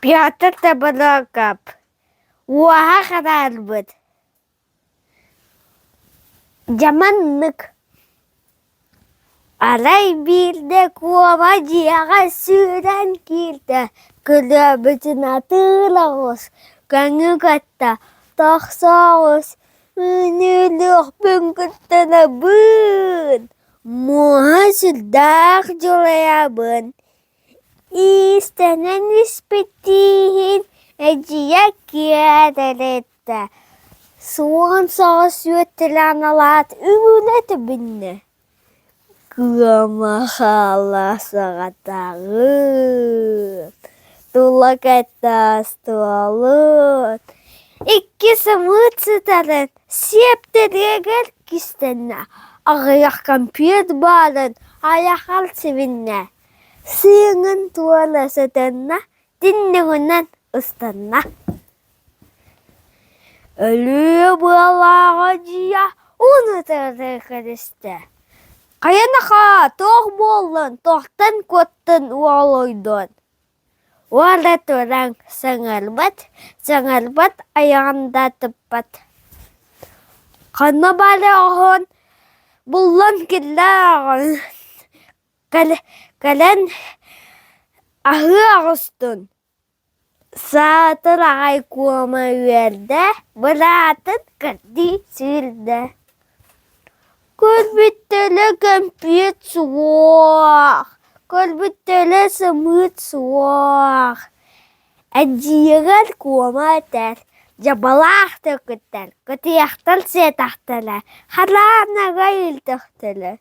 Петр Тобуруокап Уоһа хараарбыт Дьаманнык Арай биирдэ куома дьиэҕэ сүүрэн киирдэ, күрүөбүтүн атыыр оҕус, көҥү көттө, тохсо оҕус, үүнүүлүөхпүн куттанабын, муоһа сүрдээх дьулайабын Иистэнэн испит тииһин эдьиийэ киэрэлэттэ, суон соҕус үөттэлээн ылаат үҥүүлэ түбүннэ: «Кыама хаала саҕатаҕын, тула кэтэ остуолун, икки сымыыт сытарын сиэптэригэр кистэннэ, аҕыйах кэмпиэт баарын айахар сибиннэ Сыыҥын туора сытынна, түннүгүнэн ыстанна Өлүү быалааҕа дьиэ уун утары кэбистэ: «Хайанаха, туох буоллун, туохтан куоттун уолуйдун?» Уола туран саҥарбат, саҥарбат айаҕын да туппат «Ханна баара оһон буллан киллээҕин Кэлэн аһыы оҕустун, саатар аҕай куома үөрдэ, быраатын көрдүү сүүрдэ Көрбүттэрэ кэмпиэт суох, көрбүттэрэ сымыыт суох Эдьиийигэр куома этэр, дьабалаах төкүттэр, кытыйахтар сиэтэхтэрэ, хараанага илтэхтэрэ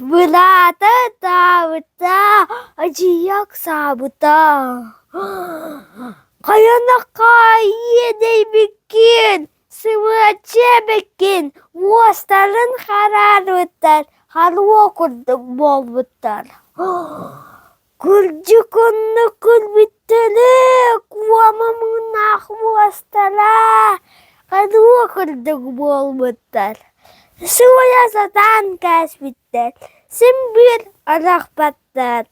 Быраата ытаабыта, эдьиийэ ыксаабыта: «Хайанахха иэдэйбиккин, сымыаччы эбиккин, муостарын хараарбыттар, харуо курдук буолбуттар Кырдьык оннук көрбүттэрэ, куома муҥнаах муостара хадуо курдук буолбуттар, сууйа сатаан кээспиттэр, син биир арахпаттар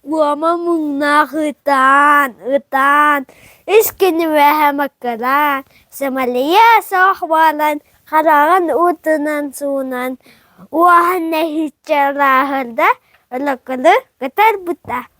Куома муҥнаах ытаан, ытаан, ис кинимэһэ маккыраан, сымалыйа суох буолан хараҕын уутунан суунан уоһун нэһииччэ ырааһырда, ылыкылы кытарбыта.